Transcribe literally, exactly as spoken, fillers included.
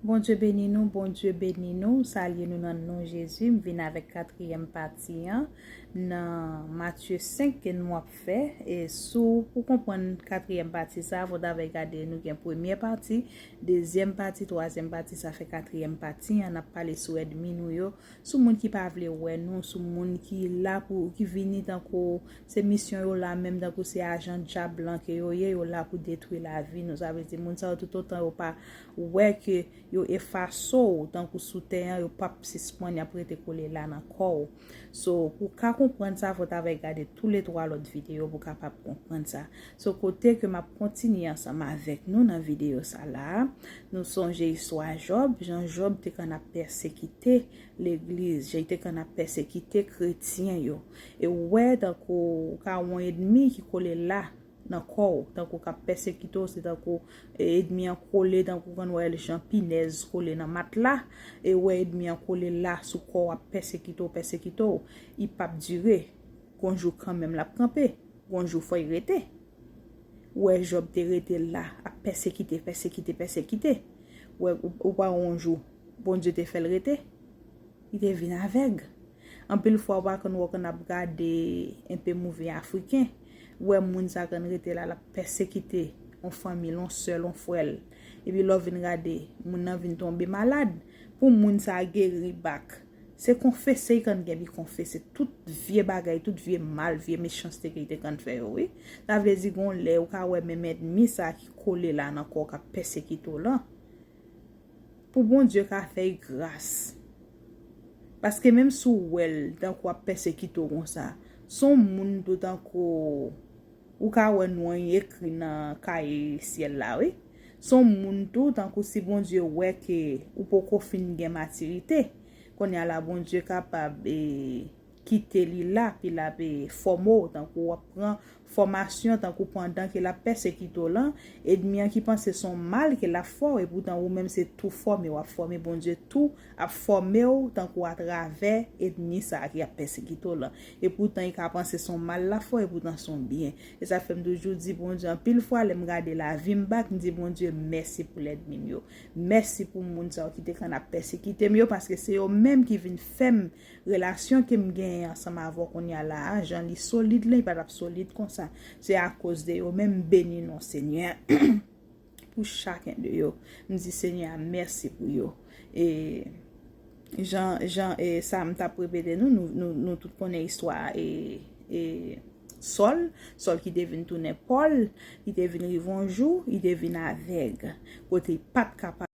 Bondye beni nou, Bondye beni nou. Salye nou nan non Jezi. M vin avèk katriyèm pati an nan Matye senk ke nou ap fè. E sou pou konprann katriyèm pati sa, fò w ta vle gade nou gen premyè pati, dezyèm pati, twazyèm pati, sa fè katriyèm pati an. N ap pale sou ènmi nou yo, sou moun ki pa vle wè nou, sou moun ki la pou, ki vini tankou se misyon yo la menm, tankou se ajan dyab lan ke yo ye, yo la pou detwi lavi nou. Sa vle di moun sa yo toutotan yo pa wè ke yo efase w tankou sou tè an, yo p ap sispann, y ap rete kole la nan kò w. So, pou w ka konprann sa, fò w ta vle gade toulètwa lòt videyo pou w kapab konprann sa. So, kote ke m ap kontinye ansanm avèk nou nan videyo sa la, nou sonje istwa Jòb, jan Jòb te konn ap pèsekite legliz, jan li te konn ap pèsekite kretyen yo. E w wè, tankou w ka wè yon ènmi ki kole la nan kò w, tankou k ap pèsekite w, se tankou, e, ènmi an kole, tankou konn wè l jan pinèz kole nan matla, e w wè ènmi an kole la sou kò w, ap pèsekite w, pèsekite w, li p ap dire. Gon jou kanmenm l ap kanpe, gon jou fò l rete. W wè Jòb te rete la, ap pèsekite, pèsekite, pèsekite. W wè, ou, ou pa wè yon jou, Bondye te fè l rete. Li te vin avèg. Anpil fwa, ou pa konn wè, w konn ap gade enpe mouvi afriken. W wè moun sa konn rete la, l ap pèsekite yon fanmi l, yon sè l, yon frè l. Epi lè w vin gade, moun nan vin tonbe malad. Pou moun sa geri back, se konfese li konn gen, li konfese tout vye bagay, tout vye mal, vye mechanste ke li te konn fè yo, wi. Sa vle di, gon lè, ou ka wè menm ènmi sa ki kole la nan kò w, k ap pèsekite w lan, pou Bondye ka fè l gras. Paske menm si w wè l tankou ap pèsekite w konsa, se yon moun tou tankou, ou ka wè non l ekri nan kaye syèl la, wi. Se yon moun tou tankou si Bondye wè ke ou poko fin gen matirite, kounye a la Bondye kapab, e, kite li la, pi l ap, e, fòme w, tankou w ap pran fòmasyon, tankou pandan ke l ap pèsekite w lan, ènmi an ki panse se yon mal ke l ap fè w, epoutan ou menm se tou fòme w ap fòme, Bondye tou ap fòme w, tankou atravè ènmi sa a ki ap pèsekite w lan. Epoutan li ka panse se yon mal l ap fè w, epoutan se yon byen. E sa fè m toujou di Bondye, anpil fwa lè m gade lavi m back, m di Bondye mèsi pou lènmi m yo. Mèsi pou moun sa yo ki te konn ap pèsekite m yo, paske se yo menm ki vin fè m relasyon ke m genyen ansanm avè w kounye a la a, jan li solid lan, li pa t ap solid konsa. Se akoz de yo, men m beni non Senyè pou chaken de yo. M di Senyè a mèsi pou yo. E jan, jan, e sa m t ap repete nou, nou, nou, nou tout konnen istwa, e, e Sòl, Sòl ki te vin tounen Pòl, li te vin rive yon jou, li te vin avèg, kote li pa t kapab